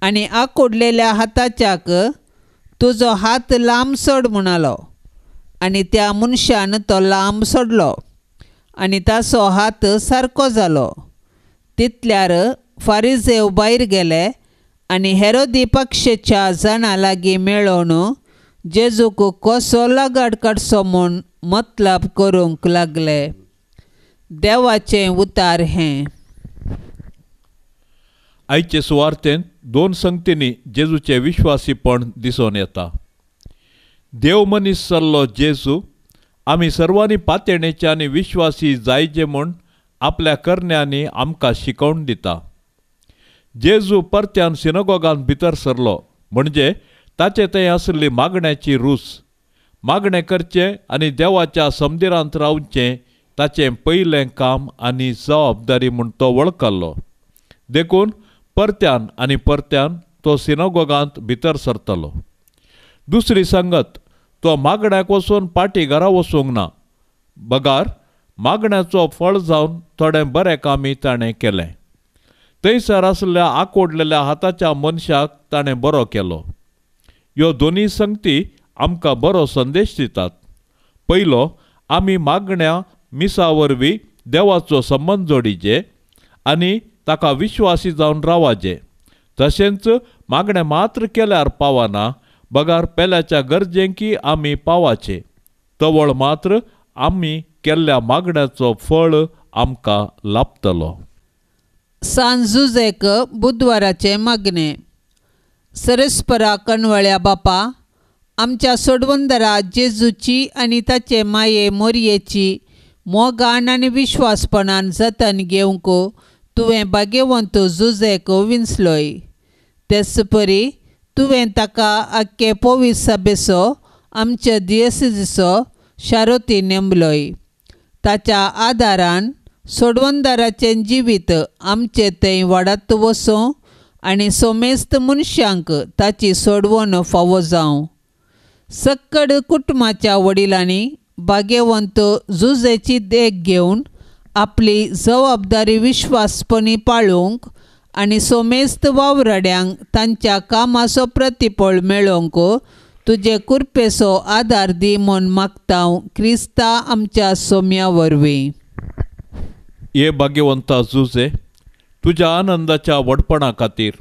आनी आकुडलेल्या हाताच्याक तुजो हात लांब सोड म्हणालो. आनी त्या मनशान तो लांब सोडलो आनी ताचो हात सारको जालो. तितल्यार फारिजेव भायर गेले आनी हेरोदी पक्षेच्या जाणां लागीं मेळोवन जेजूक कसो लगाड काडचो म्हूण मतलब करूंक लागले. देवाचें उतार हें. आयचे सुवार्तेंत दोन संगतींनी जेजूचें विश्वासीपण दिसून येता. देव मनीस जाल्लो जेजू आमी सर्वांनी पातेणेचे आनी विश्वासी जायचे म्हूण आपल्या करण्यांनी आमकां शिकोवन दिता. जेजू परत्यान सिनागोगान भितर सरलो म्हणजे ताचे थंय आशिल्ली मागण्याची रूच, मागणें करचें आनी देवाच्या समदिरांत रावचें ताचें पयलें काम आनी जबाबदारी म्हूण तो वळखल्लो. देखून परत्यान आनी परत्यान तो सिनागोगांत भितर सरतलो. दुसरी संगत, तो मागण्याक वचून पाटी घरा वचूंक ना, बगार मागण्याचो फळ जावन थोडें बरें कामी ताणें केलें. थंयसर आशिल्ल्या आकोडलेल्या हाताच्या मनशाक ताणें बरो केलो. ह्यो दोनूय संगती आमकां बरो संदेश दितात. पयलो, आमी मागण्या मिसा वरवीं देवाचो संबंद जोडीचे आनी ताका विश्वासी जावन रावाचे. तशेंच मागणें मात्र केल्यार पावना, बगार पेल्याच्या गरजेंकी आमी पावाचे. तवळ मात्र आमी केल्ल्या मागण्याचो फळ आमकां लाभतलो. सांजुजेक बुधवाराचें मागणें. सरस्परा कणवळ्या बापा, आमच्या सोडवंदरा जेजूची आनी ताचे माये मोरयेची मोगान आनी विश्वासपणान जतन घेवंक तुवें भाग्यवंत जुजेक विंचलोय. तेच परी तुवें ताका आख्खे पोवीस सभेचो आमच्या दियेसिचो शारोती नेमलोय. ताच्या आदारान सोडवंदाराचें जिवीत आमचे थंय वाडत वचूं आनी सोमेस्त मनशांक ताची सोडवण फावो जावं. सक्कड कुटुंबाच्या वडिलांनी भाग्यवंत जुजेची देख घेवन आपली जबाबदारी विश्वासपणी पाळूंक आनी सोमेस्त वावराड्यांक तांच्या कामाचो प्रतिफळ मेळोवंक तुजे कृपेचो आदार दी म्हूण मागता क्रिस्ता आमच्या सोम्या वरवीं. हे भाग्यवंता जुजे, तुज्या आनंदाच्या व्हडपणा खातीर,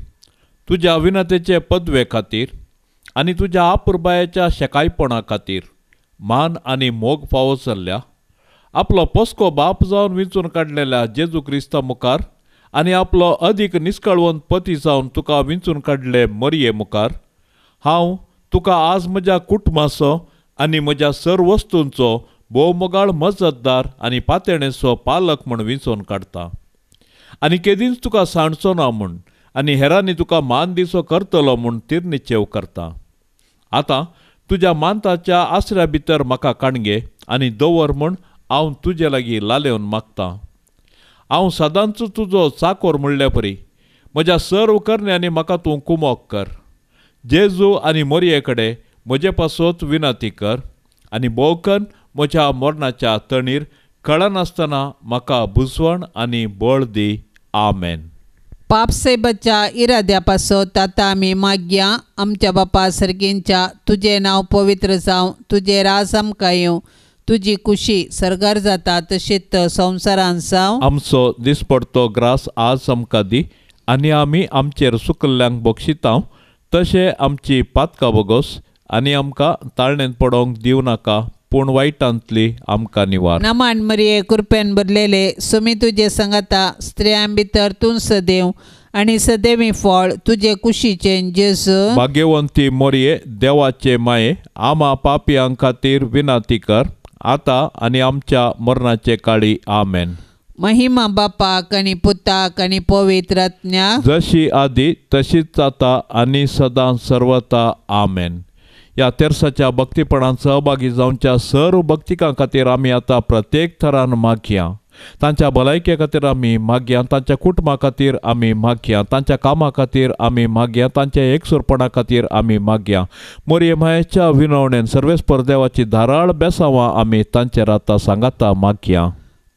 तुज्या विनतेचे पदवे खातीर आनी तुज्या आपुरबायेच्या शेकायपणा खातीर मान आनी मोग फावो जाल्ल्या आपलो पोसको बाप जावन विंचून काडलेल्या जेजू क्रिस्ता मुखार आनी आपलो अदीक निस्कळवंत पती जावन तुका विंचून काडले मरये मुखार हांव तुका आज म्हज्या कुटुंबाचो आनी म्हज्या सर्व वस्तूंचो भोवमोगाळ मजतदार आनी पातेणेचो पालक म्हूण विंचोवन काडटा आनी केदींच तुका सांडचो ना म्हूण आनी हेरांनी तुका मान दिसो करतलो म्हूण तिरनिचेव करता. आतां तुज्या मानताच्या आसऱ्या भितर म्हाका काणगे आनी दवर म्हूण हांव तुजे लागीं लालेवन मागतां. हांव सदांच तुजो चाकोर म्हणले परी म्हज्या सर्व करण्यांनी म्हाका तूं कुमोक कर. जेजू आनी मोरये कडेन म्हजे पासत विनंती कर आनी भोवकन म्हज्या मरणाच्या तणीर कळनासतना म्हाका बुजवण आनी बळ दी. आमेन. पापसेबाच्या इराद्या पासत आतां आमी मागया. आमच्या बापा सर्गींच्या, तुजें नांव पवित्र जावं, तुजें राज आमकां येवं, तुजी कुशी सर्गार जाता तशीच संवसारान जावं. आमचो दिसपडतो ग्रास आज आमकां दी आनी आमी आमचेर सुकल्ल्यांक बक्षितांव तशें आमची पातकां बोगोस आनी आमकां ताळणेंत पडोवंक दिवं नाका पूण वायटांतली आमकां निवार. नमान मरिये, कृपेन भरलेले, सुमी तुजे संगाता, स्त्रियां भितर तूं सदैव आनी सदैवी फळ तुजे कुशीचें जेजू. भाग्यवंती मोरये, देवाचे माये, आमा पापयां खातीर विनंती कर आतां आनी आमच्या मरणाचे काळी. आमेन. महिमा बापाक आनी पुताक आनी पवित्र आत्म्याक, जशी आदी तशीच आतां आनी सदां सर्वता. आमेन. ह्या तेर्साच्या भक्तीपणान सहभागी जावच्या सर्व भक्तिकां खातीर आमी आतां प्रत्येक थरान मागया. तांच्या भलायके खातीर आमी मागया, तांच्या कुटुंबा खातीर आमी मागया, तांच्या कामा खातीर आमी मागया, तांच्या एकसुरपणा खातीर आमी मागया. मोरये मायेच्या विनवणेन सर्वेस्पर देवाची धाराळ बेसांवां आमी तांचेर आतां सांगाता मागया.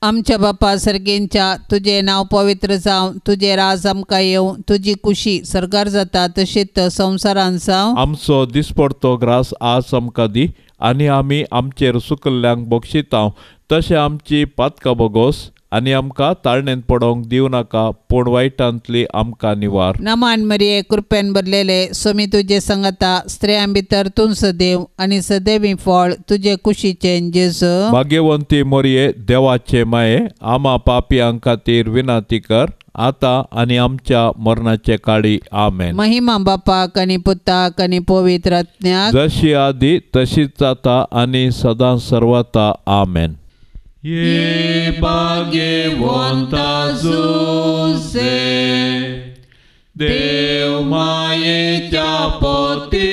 आमच्या बापा सर्गींच्या, तुजें नांव पवित्र जावं, तुजें राज आमकां येवं, तुजी कुशी सर्गार जाता तशीच संवसारान जावं. आमचो दिसपडतो ग्रास आज आमकां दी आनी आमी आमचेर सुकल्ल्यांक बक्षितांव तशें आमची पातकां बोगोस आनी आमकां ताळणेंत पडोवंक दिवं नाका पूण वायटांतली आमकां निवार. नमान मरिये, कृपेन भरलेले, सोमी तुजे संगाता, स्त्रियां भितर तूं सदैव आनी सदैवी फळ तुजे कुशीचें जेजू. भाग्यवंती मोरये, देवाचे माये, आमा पापयां खातीर विनंती कर आतां आनी आमच्या मरणाचे काळी. आमेन. महिमा बापाक आनी पुताक आनी पवित्र आत्म्याक, जशी आदी तशीच आतां आनी सदां सर्वता. आमेन. ये भाग्यवंता जुसे, देव मायेच्या पोती,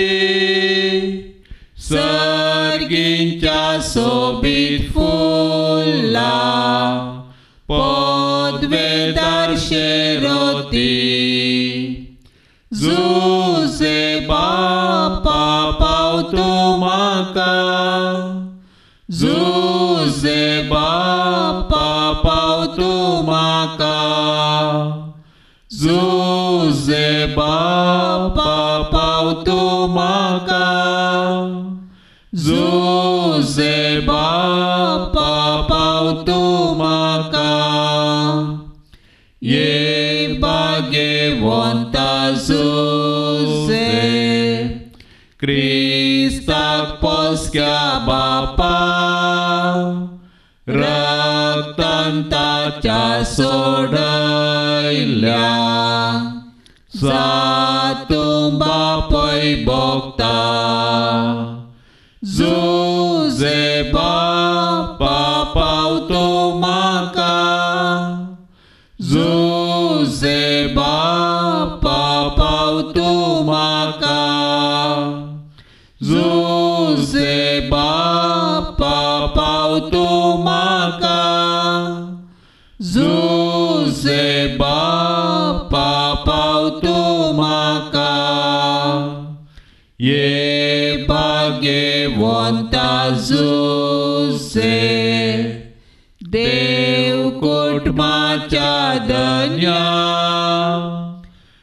सर्गींच्या सोबीत फुला पदवेदार शेरोती. जुसे बापा पावतो म्हाका, जुसे बापा पावतो म्हाका, जुसे बापा पावतो म्हाका, जुसे बापा पावतो म्हाका. ये भाग्यवंता जुसे, क्रिस्ताक पोसक्या बापा, रक्तान ताच्या सोडयल्या, जातूं बापय भोगता. जुसे बापा पावतो म्हाका, जुसे बापा पावतो म्हाका, जुसे बापा पावतो म्हाका, जुसे बापा पावतो म्हाका. ये भाग्यवंता जुसे, देव कुटुंबाच्या धन्या,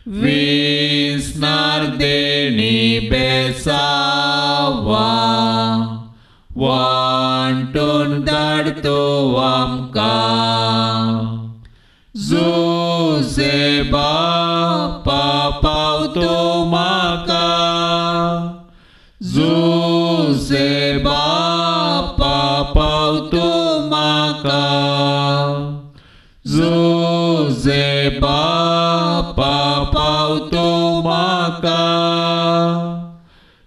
विसनार देणी बेसावा, वांटून धाडतो आमकां. जुसे बापा पावतो म्हाका, जुसे बापा पावतो म्हाका, जुसे बापा पावतो म्हाका,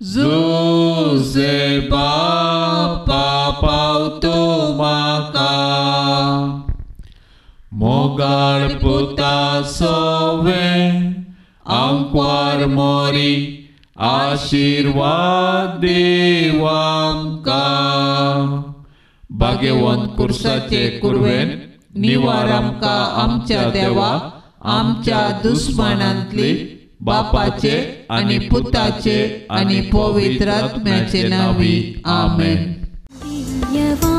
जुसे पाव तूं म्हाका. मोगाळ पुता सोवे आंकवार मोरी आशिर्वाद दीव आमकां. भाग्यवंत कुर्साचे कुरवेन निवार आमकां आमच्या देवा आमच्या दुस्मानांतली बापाचे आनी पुताचे आनी पवित्र आत्म्याचे नांवी. आमेन. दिव्यवाणी.